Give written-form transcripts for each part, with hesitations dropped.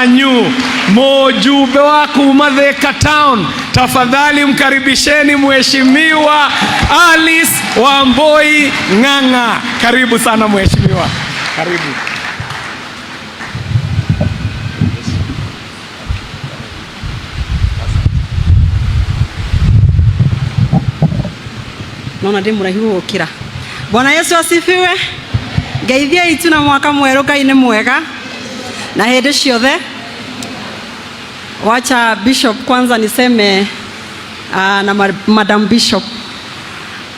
Wanyu, mujumbe wa kuma Thika Town. Tafadhali mkaribisheni Mheshimiwa Alice Wambui Ng'ang'a. Karibu sana mheshimiwa, karibu. Nona ndi muraihu gukira. Bwana Yesu asifiwe. Ngeithia itu na mwaka mweru. Ngai nĩ mwega na hĩndĩ ciothe. Wacha Bishop kwanza niseme na Madam Bishop.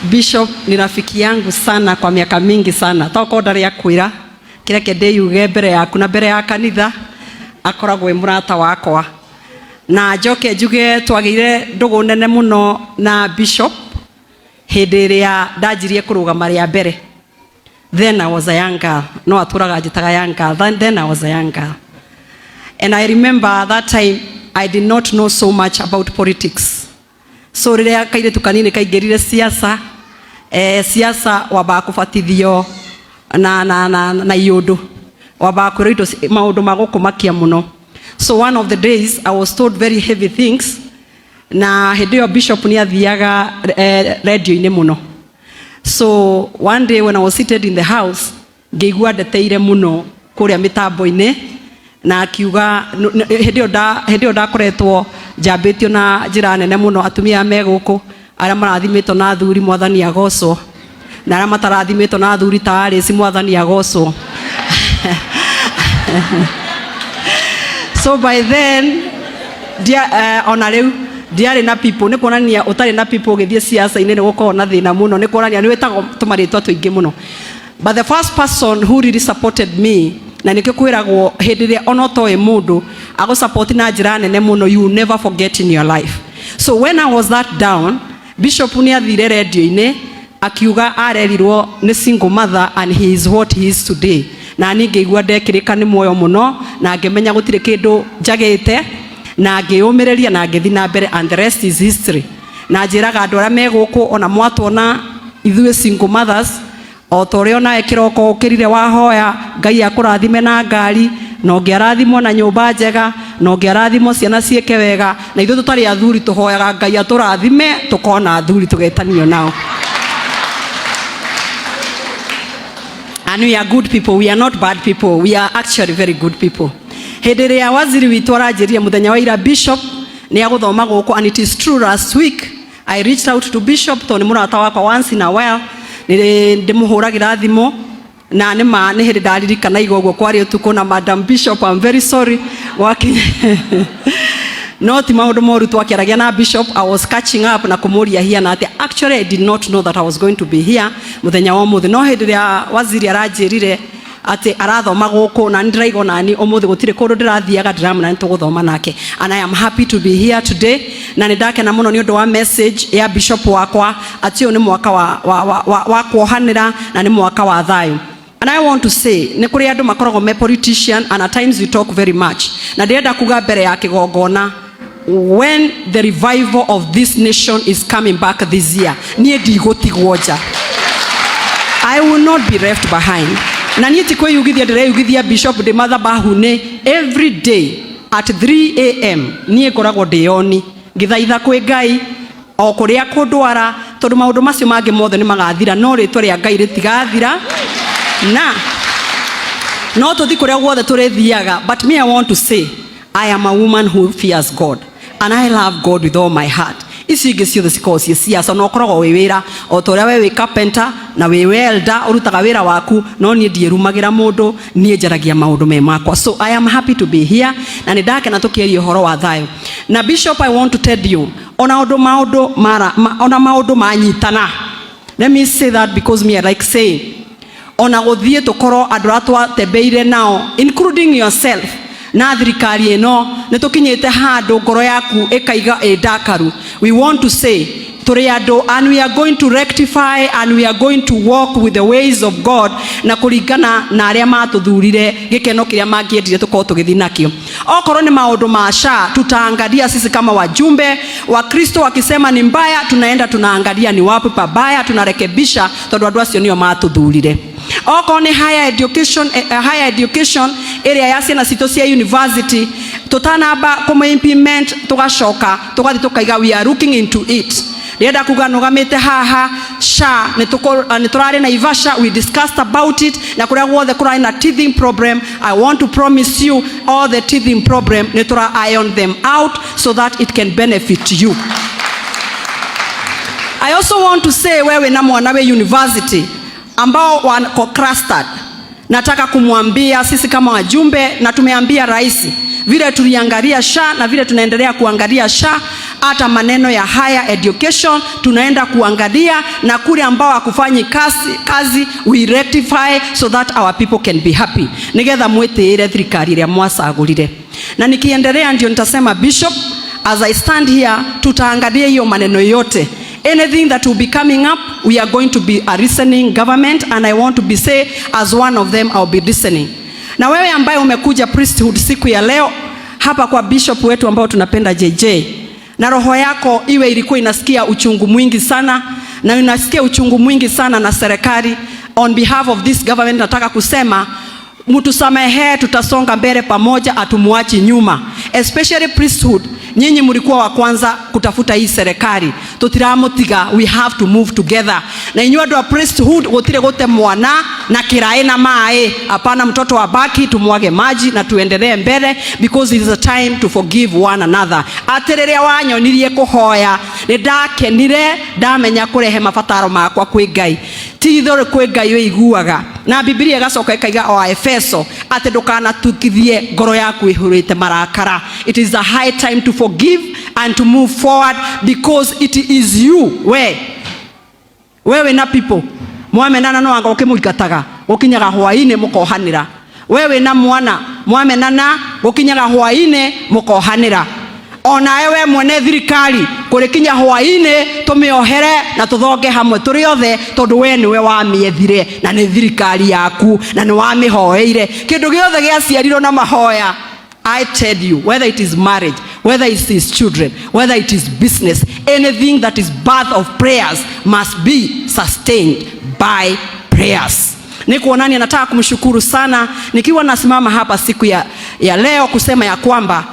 Bishop ni rafiki yangu sana kwa miaka mingi sana. Toko ndarĩ akwĩra kĩreke ndĩyuge mbere yaku na mbere ya kanitha, akoragwo e mũrata wakwa. Na njoke njuge twagĩire ndũgũ nene mũno na Bishop hĩndĩ ĩrĩa ndanjirie kũrũgama rĩa mbere. Then I was a young girl. No atũraga njĩtaga young girl. Then I was a young girl, and I remember that time I did not know so much about politics. So rĩrĩa kairĩtu kanini kaingĩrire siasa, siasa wambaga kũbatithio na iũndũ, wambaga kwĩrwo indo maũndũ ma gũkũmakia mũno. So one of the days I was told very heavy things, na hĩndĩ ĩyo Bishop nĩ athiaga radio-inĩ mũno. So one day when I was seated in the house, ngĩigua ndeteire mũno kũrĩa mĩtambo-inĩ, na akiuga hĩndĩ ĩyo ndakoretwo njambĩtio na njĩra nene mũno. Atumia me gũkũ arĩa marathimĩtwo na athuri, Mwathani agocwo, na arĩa matarathimĩtwo na athuri ta Alice, Mwathani agocwo. So by then ndia, ona rĩu ndiarĩ na people. Nĩ kuonania ũtarĩ na people ũgĩthiĩ siasa-inĩ nĩ gũkorwo na thĩna mũno, nĩ kuonania nĩ wĩtagwo tũmarĩtwa tũingĩ mũno. But the first person who really supported me, na nĩkĩo kwĩragwo hĩndĩ ĩrĩa ona ũtoĩ mũndũ agũsupport na njĩra nene mũno, you will never forget in your life. So when I was that down, Bishop nĩ athire radio-inĩ akiuga arerirwo nĩ single mother and he is what he is today. Na niĩ ngĩigua ndekĩrĩka nĩ muoyo mũno, na ngĩmenya gũtirĩ kĩndũ njagĩte, na ngĩyũmĩrĩria na ngĩthiĩ na mbere, and the rest is history. Na njĩraga andũ arĩa me gũkũ, ona mwatwona ithuĩ single mothers, o ta ũrĩa onawe kĩroko ũkĩrire wahoya Ngai akũrathime na ngari, na ũngĩ arathimwo na nyũmba njega, na ũngĩ arathimwo ciana ciĩke wega, na ithuĩ tũtarĩ athuri tũhoyaga Ngai atũrathime tũkona athuri tũgetanio nao. And we are good people. We are not bad people. We are actually very good people. Hĩndĩ ĩrĩa waziri witũ aranjĩrire mũthenya wa ira Bishop nĩ agũthoma gũkũ, and it is true, last week I reached out to Bishop tondũ nĩ mũrata wakwa. Once in a while nĩ ndĩmũhũragĩra thimũ, na nĩ ma nĩ hĩndĩ ndaririkana iga ũguo kwarĩ ũtukũ. Na Madam Bishop, I'm very sorry gwakinya, no ti maũndũ moru twakĩaragia na Bishop. I was catching up na kũmũria hiana atĩa. Actually, I did not know that I was going to be here mũthenya wa ũmũthĩ, no hĩndĩ ĩrĩa waziri aranjĩrire atĩ arathoma gũkũ, na nĩ ndĩraigua nani ũmũthĩ gũtirĩ kũndũ ndĩrathiaga, ndĩramũna nĩ tũgũthoma nake. And I am happy to be here today, na nĩ ndakena mũno nĩ ũndũ wa message ya Bishop wakwa atĩ ũyũ nĩ mwaka wa kuohanĩra na nĩ mwaka wa thayũ. And I want to say, nĩ kũrĩ andũ makoragwo me politician, and at times we talk very much. Na ndĩrenda kuga mbere ya kĩgongona, when the revival of this nation is coming back this year, niĩ ndigũtigwo nja. I will not be left behind. Na niĩ ti kwĩyugithia ndĩreyugithia Bishop ndĩ mathabahu-inĩ every day at 3 a.m. Niĩ ngoragwo ndĩyoni ngĩthaitha kwĩ Ngai o kũrĩa kũndwara, tondũ maũndũ macio mangĩ mothe nĩ magathira, no rĩtwa rĩa Ngai rĩtigathira, na no tũthi kũrĩa guothe tũrĩthiaga. But me, I want to say I am a woman who fears God and I love God with all my heart. Icio ingĩ ciothe cikoragwo ciĩ ciaca, na ũkoragwo wĩ wĩra o ta ũrĩa we wĩ carpenter na wĩ welder ũrutaga wĩra waku, no niĩ ndiĩrumagĩra mũndũ, niĩ njaragia maũndũ me makwa. So I am happy to be here, na nĩ ndakena tũkĩaria ũhoro wa thayũ. Na Bishop, I want to tell you, ona ũndũ maũndũ mara ma, ona maũndũ manyitana, let me say that because me, I like saying, ona gũthiĩ tũkorwo andũ arĩa twatembeire nao, including yourself, na thirikari ĩno nĩ tũkinyĩte handũ ngoro yaku ĩkaiga ĩ ndakaru, we want to say tũrĩ andũ, and we are going to rectify and we are going to walk with the ways of God na kũringana na arĩa matũthurire gĩkeno kĩrĩa mangĩendire tũkorwo tũgĩthiĩ nakĩo. Okorwo nĩ maũndũ ma SHA, tutaangalia sisi kama wajumbe wa Kristo. Wakisema ni mbaya, tunaenda tunaangalia ni wapi pabaya, tunarekebisha, tondũ andũ acio nĩo matũthurire. Okorwo nĩ higher education ĩrĩa ya ciana citũ cia university, tũtanamba kũmĩ implement tũgacoka tũgathiĩ tũkaiga we are looking into it. Ndĩrenda kuga nũgamĩte haha SHA nĩ tũrarĩ na Ivasha, we discussed about it, na kũrĩa guothe kũrarĩ na teething problem, I want to promise you all the teething problem nĩ tũra iron them out so that it can benefit you. I also want to say wewe na mwana we university ambao wako clustered, nataka kumwambia sisi kama wajumbe na tumeambia rais vile tuliangalia SHA na vile tunaendelea kuangalia SHA, hata maneno ya higher education tunaenda kuangalia, na kule ambao hakufanyi kazi we rectify so that our people can be happy, nigetha mwitiire thirikari ĩrĩa mwacagũrire. Na nikiendelea ndio nitasema Bishop, as I stand here, tutaangalia hiyo maneno yote. Anything that will be coming up, we are going to be a listening government, and I want to be say as one of them I'll be listening. Na wewe ambaye umekuja priesthood siku ya leo hapa kwa bishop wetu ambao tunapenda JJ, na roho yako iwe ilikuwa inasikia uchungu mwingi sana na inasikia uchungu mwingi sana na serikali, on behalf of this government nataka kusema mtusamehe, tutasonga mbele pamoja, atumuachi nyuma. Especially priesthood, nyinyi mlikuwa wa kwanza kutafuta hii serikali, tutiramutiga, we have to move together. Na inyuĩ andũ a priesthood, gutire gute mwana na kiraĩ na maĩ, hapana, mtoto abaki, tumwage maji na tuendelee mbele, because it is a time to forgive one another. Atĩ rĩrĩa wanyonirie kũhoya nĩ ndakenire, ndamenya kũrehe mabataro makwa kwĩ Ngai. Ti itherũ kwĩ Ngai ũiguaga, na Bibilia ĩgacoka ĩkaiga o Efeso atĩ ndũkanatukithie ngoro yaku ĩhũrĩte marakara. It is a high time to forgive and to move forward, because it is you we wewe na people mwamenana no anga ũkĩmũingataga gũkinyaga hwaĩ-inĩ mũkohanĩra. Wewe na mwana mwamenana gũkinyaga hwaĩ-inĩ mũkohanĩra. Onawe we mwene thirikari kũrĩkinya hwaĩ-inĩ tũmĩohere na tũthonge hamwe tũrĩ othe, tondũ we nĩwe wamĩethire na nĩ thirikari yaku na nĩ wamĩhoeire. Kĩndũ gĩothe gĩaciarirwo na mahoya, I tell you, whether it is marriage, whether it is children, whether it is business, anything that is birth of prayers must be sustained by prayers. Ni kuonania nataka kumshukuru sana nikiwa nasimama hapa siku ya leo kusema ya kwamba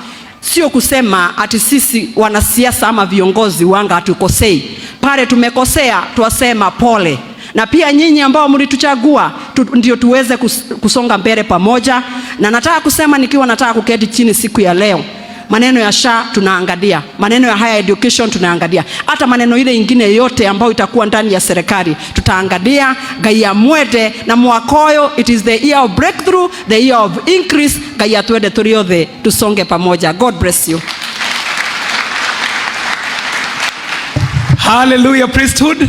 sio kusema ati sisi wanasiasa ama viongozi wanga hatukosei. Pale tumekosea twasema pole. Na pia nyinyi ambao mlituchagua ndio tuweze kusonga mbele pamoja. Na nataka kusema nikiwa nataka kuketi chini siku ya leo, maneno ya SHA tunaangalia, maneno ya higher education tunaangalia, hata maneno ile ingine yote ambayo itakuwa ndani ya serikali tutaangalia. Ngai amwende na mwakoyo, it is the year of breakthrough, the year of increase. Ngai atwende tũrĩ othe tusonge pamoja. God bless you. Hallelujah, priesthood.